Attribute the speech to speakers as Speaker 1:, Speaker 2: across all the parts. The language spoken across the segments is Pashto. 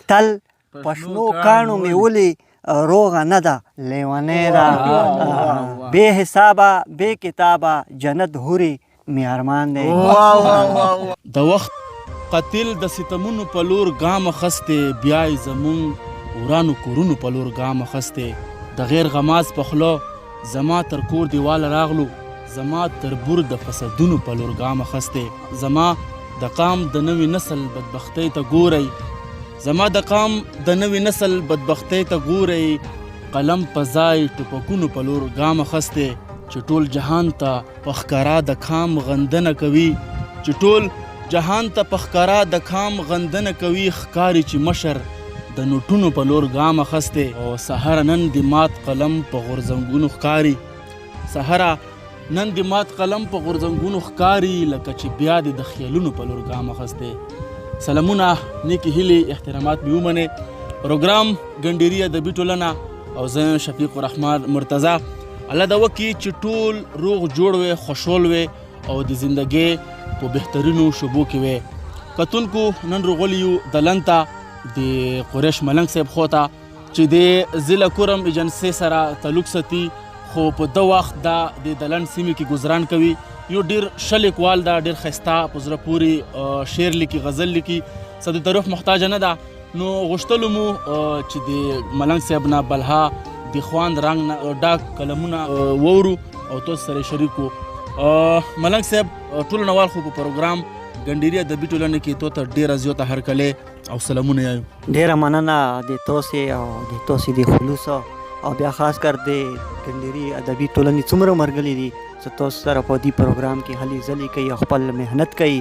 Speaker 1: تل په شنو کاڼو مې ولي روغه نه ده لیونی ده، بې حسابه بې کتابه جنت حورې مې ارمان دی.
Speaker 2: د وخت قاتل د ستمونو په لور ګام اخستی، بیا یې زمونږ ورانو کورونو په لور ګام اخستی. د غیر غماز په خوله زما تر کور دیواله راغلو، زما تر بور د فسادونو په لور ګام اخستی. زما د قام د نوي نسل بدبختۍ ته ګورئ، زما د قام د نوي نسل بدبختۍ ته ګورئ، قلم په ځای ټوپکونو په لور ګام اخستی. چې ټول جهان ته په ښکاره د کام غندنه کوي، چې ټول جهان ته په ښکاره د کام غندنه کوي، ښکاري چې مشر د نوټونو په لور ګام اخستی. او سهاره نن د مات قلم په غورځنګونو ښکاري، سهاره نن د مات قلم په غورځنګونو ښکاري، لکه چې بیا دې د خیالونو په لور ګام اخستی. سلامونه، نیکې هیلې، احترامات مې ومنئ. پروګرام ګنډېري ادبي ټولنه او زه شفیق الرحمن مرتضی. الله دا وکړي چې ټول روغ جوړ وي، خوشحال وي او د زندګۍ په بهترینو شعبو کې وي. کتونکو نن راغلي یو دلن ته د قریش ملنګ صاحب خو ته چې د ضلع کورم ایجنسۍ سره تعلق ساتي، خو په ده وخت دا د دلن سیمې کې ګزران کوي. یو ډېر ښه لیکوال ده، ډېر ښایسته په زړه پورې شعر لیکي، غزل لیکي، څه د تعریف محتاجه نه ده. نو غوښتلو مو چې د ملنګ صاحب نه بلها د خواند رنګ نه ډاک قلمونه وورو او تاسو سره شریک کړو. ملنګ صاحب، ټول نوال خو په پروګرام ګنډېري ادبي ټولنې کې تو ته ډېره زیاته هرکلی او سلامونه یایو.
Speaker 1: ډېره مننه د تاسې او د تاسې د خلوص او بیا خاص کر د ګنډېري ادبي ټولنې څومره مرګلي دي چې تاسو سره په دې پروګرام کې هلې ځلې کوي او خپل محنت کوي.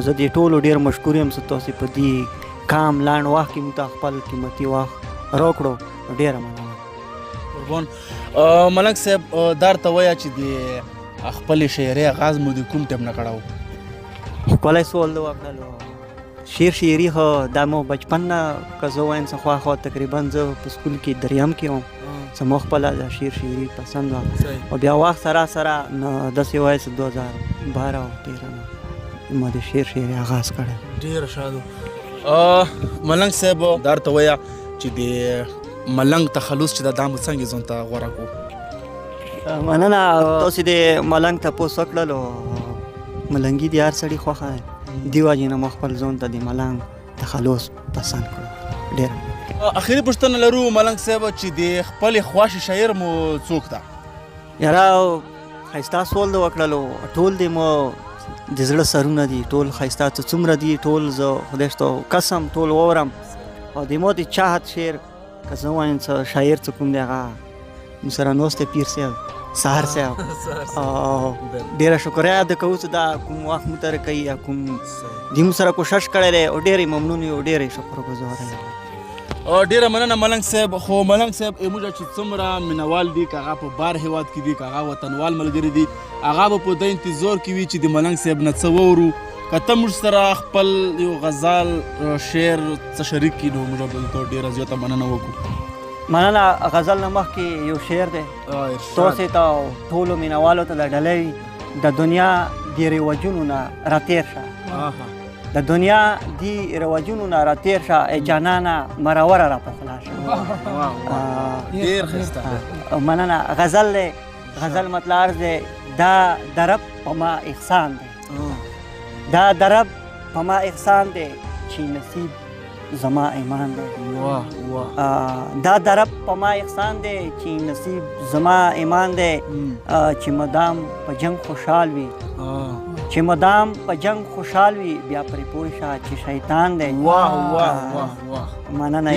Speaker 1: زه دې ټولو ډېر مشکور یم چې تاسې په دې کام لاند وخت کې موږ ته خپل قیمتي وخت راکړو. ډېره مننه.
Speaker 2: قربان. ملنګ صاحب، دار ته وایه چې د خپلې شاعرۍ آغاز مو د کوم ټایم نه کړی و؟
Speaker 1: ښکلی سوال دی وکړلو. شعر شاعري خو دا مو بچپن نه که زه وایم څه خوا خو تقریبا زه په سکول کې دریم کې وم، څه مو خپله د شعر شاعري پسند وه. او بیا وخت سره سره نو داسې وایه چې 2012 او 13 نه ما د شعر شاعري آغاز کړی.
Speaker 2: ډېر ښه. ملنګ صاحب، دار ته وایه چې د ملنګ تخلص چې دا مو څنګه ځان ته غوره کړو؟
Speaker 1: مننه، تاسې د ملنګ تپوس وکړلو. ملنګي د هر سړي خوښه ده، دې وجې نه ما خپل ځان ته د ملنګ تخلص پسند کړو. ډېره
Speaker 2: اخري پوښتنه لرو ملنګ صاحب، چې د خپلې خوښې شاعر مو څوک ده؟
Speaker 1: یاره ښایسته سوال دې وکړلو. ټول دې مو د زړه سرونه دي، ټول ښایسته څه څومره دي ټول زه خدای شته قسم ټول واورم. او د مو د چاهت شعر که زه وایم څه شاعر څه کوم دی، هغه موږ سره نوست دی پیر صاحب سهار صاحب، او ډېره شکریه ادا کوو چې دا کوم وخت مو ته راکوي یا کوم دې موږ سره کوشش کړی دی، او ډېر یې ممنون یو، ډېر یې شکرګزار یو.
Speaker 2: ډېره مننه ملنګ صاحب. خو ملنګ صاحب، موږ چې څومره مینوال دي، که هغه په بار هېواد کې دي، که هغه وطنوال ملګري دي، هغه به په دې انتظار کې وي چې د ملنګ صاحب نه څه واورو. که ته موږ سره خپل یو غزل شعر څه شریک کړي نو موږ به ته ډېره زیاته مننه وکړو.
Speaker 1: مننه. غزل نه مخکې یو شعر دی تاسې ته او ټولو مینوالو ته د ډلۍ. د دنیا د رواجونو نه راتېر شه، د دنیا دی رواجونو نه راتېر شه، ای جانانه مروره را په خوله شه.
Speaker 2: ډېر ښایسته.
Speaker 1: مننه. غزل دی، غزل مطلب عرض دی. دا د رب په ما احسان دی، دا د رب په ما احسان دی چې نصیب زما ایمان دی.
Speaker 2: واه واه.
Speaker 1: دا د رب په ما احسان دی چې نصیب زما ایمان دی، چې مدام په جنگ خوشحال وي، چې مدام په جنگ خوشحال وي، بیا پرې پوه شه چې شیطان دی.
Speaker 2: واه واه واه واه.
Speaker 1: مننه.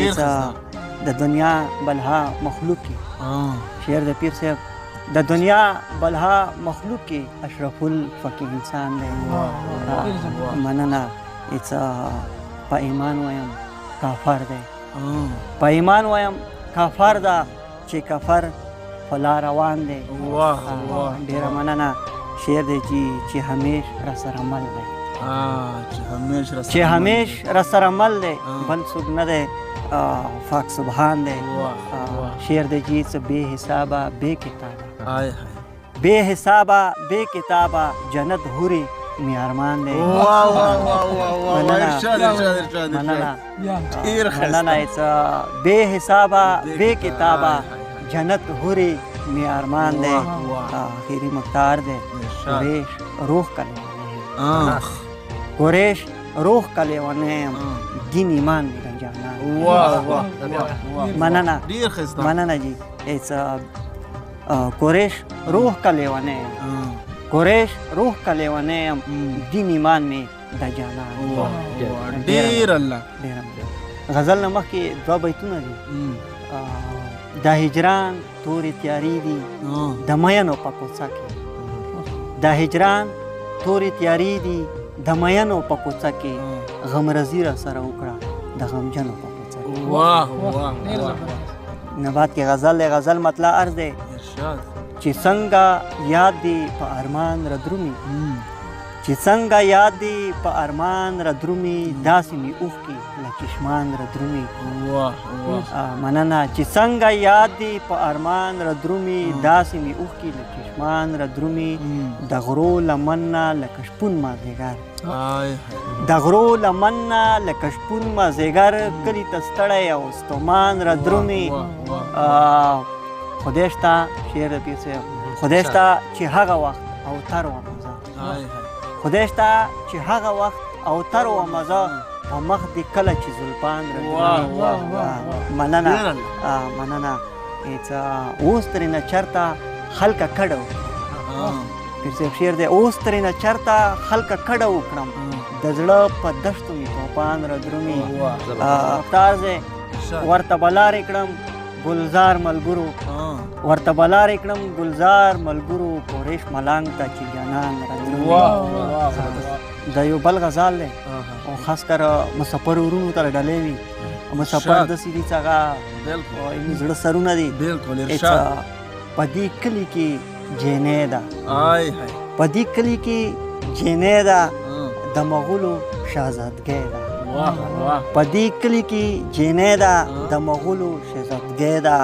Speaker 1: د دنیا بلها مخلوق کې شعر د پیر صاحب، د دنیا بلها مخلوق کې اشرف الفقیر انسان دی. مننه. هیڅ په ایمان وایم کافر دی، په ایمان وایم کافر ده چې کفر په لار روان دی.
Speaker 2: واه واه.
Speaker 1: ډېره مننه. شعر دی چې همیش را سره مل دی،
Speaker 2: چې
Speaker 1: همیش را سره مل دی، بل څوک نه دی فاک سبحان دی. شعر دی چې څه بې حسابه بې کتابه، بې حسابه بې کتابه جنت حورې می ارمان دی.
Speaker 3: واه واه واه واه واه، ارشاد ارشاد ارشاد.
Speaker 1: مننه.
Speaker 3: ډیر ښایسته.
Speaker 1: مننه. بې حسابه بې کتابه جنت حورې می ارمان دی. اخیری مقدار دی. قریش روح کا لیوانه، قریش روح کا لیوانه، دین ایمان می جانان.
Speaker 3: واه واه واه،
Speaker 1: مننه.
Speaker 3: ډیر ښایسته.
Speaker 1: مننه جی. قریش روح کا لیوانه، قریش روح کا لیوانه، دین ایمان می د جانان.
Speaker 3: ډیر الله.
Speaker 1: ډیر. غزل نه مخکې دوه بیتونه دي. د هجران تورې تیارې دي د مینو په کوڅه کې، د هجران تورې تیارې دي د مینو په کوڅه کې، غمرزي را سره وکړه د غمجنو په کوڅه کې.
Speaker 3: واه واه.
Speaker 1: نبات کې غزل دی، غزل مطلع عرض دی. چې څنګه یاد دی په ارمان را درومي، چې څنګه یاد دی په ارمان را درومي، داسې مې اوښکې له چشمان را درومي.
Speaker 3: واه واه.
Speaker 1: مننه. چې څنګه یاد دی په ارمان را درومي، داسې مې اوښکې له چشمان را درومي، د غرو لمن نه لکه شپون مازدیګر، د غرو لمن نه لکه شپون مازدیګر، کلي ته ستړی او ستومان را درومي. خدای شته، شعر د پیر صاحب، خدای شته چې هغه وخت او تر وم زه، خدای شته چې هغه وخت او تر وم زه، په مخ دې کله چې زلفان را. مننه مننه. اوس ترېنه چېرته خلکه کډه وکړم، پیر صاحب شعر دی، اوس ترېنه چېرته خلکه کډه وکړم، د زړه په دښتو مې توپان را درومي. تازه ورته به لارې کړم ګلزار ملګرو، ورته به لارې کړم ګلزار ملګرو، قریش ملنګ ته چې جانان را درومي. دا یو بل غزل دی او خاص کر مسافر ورونو ته ډلې وي. مسافر داسې دي چې هغه زړه سرونه دي.
Speaker 3: بالکل، ارشاد.
Speaker 1: په دې کلي کې جینۍ ده، په دې کلي کې جینۍ ده، د مغولو شهزادګۍ ده. په دې کلي کې جینۍ ده، د مغولو شهزادګۍ ده،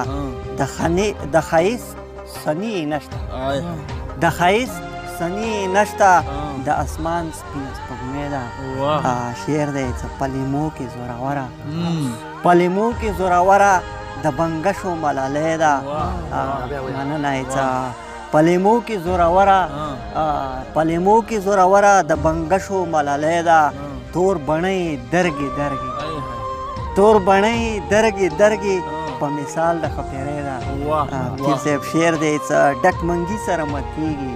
Speaker 1: د ښایست سني نشته، د ښایست سني نشته، د اسمان سپینه سپوږمۍ ده. شعر دی. چې په لیمو کې زوروره، په لیمو کې زوروره، د بنګشو ملالۍ ده. مننه. چې په لیمو کې زوروره، په لیمو کې زوروره، د بنګشو ملالۍ ده، تور بڼې درګې درګې، تور بڼې درګې درګې، په مثال د خپېرې ده. پیر صاحب شعر دی. څه ډک منګي سره متیږي،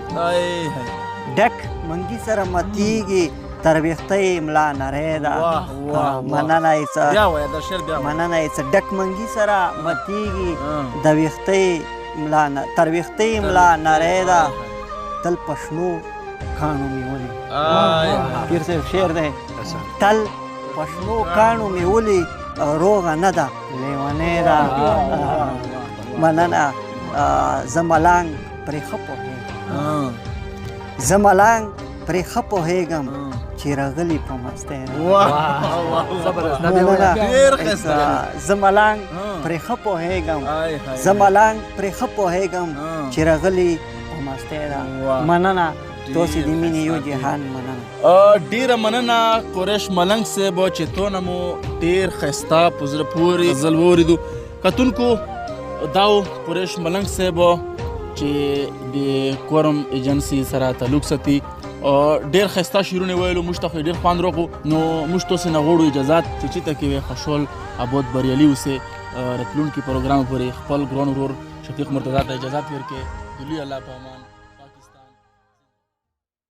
Speaker 1: ډک منګي سره متیږي، تر ویښته یې ملا نری ده. مننه. څه مننه. څه ډک منګي سره متیږي، د ویښته یې ملا تر ویښته یې ملا نری ده، تل په شنو کاڼو مې ولي. پیر صاحب شعر دی. تل په شنو کاڼو مې ولي، روغه نه ده لیونۍ ده. مننه. زه ملنګ پرې ښه پوهېږم، زه ملنګ پرې ښه پوهېږم چې راغلي په مستۍ. زه ملنګ پرې ښه پوهېږم، زه ملنګ پرې ښه پوهېږم چې راغلي په مستۍ ده. مننه. تاسو د مینې یو جهان. مننه.
Speaker 2: ډیره مننه قریش ملنګ صاحب چې تونه مو ډیر ښایسته په زړه پورې غزل واورېدو. کتونکو، دا و قریش ملنګ صاحب چې د کورم ایجنسي سره تعلق ساتي. ډیر ښایسته شعرونه ویلو، موږ ته خو ډیر خوند راکړو. نو موږ تاسو نه غواړو اجازت چې چېرته کې وي خوشحال اباد بریالي اوسئ. راتلونکي پروګرام پورې خپل ګران ورور شفیق مرتضی ته اجازت ورکړئ. د لوی الله په امان.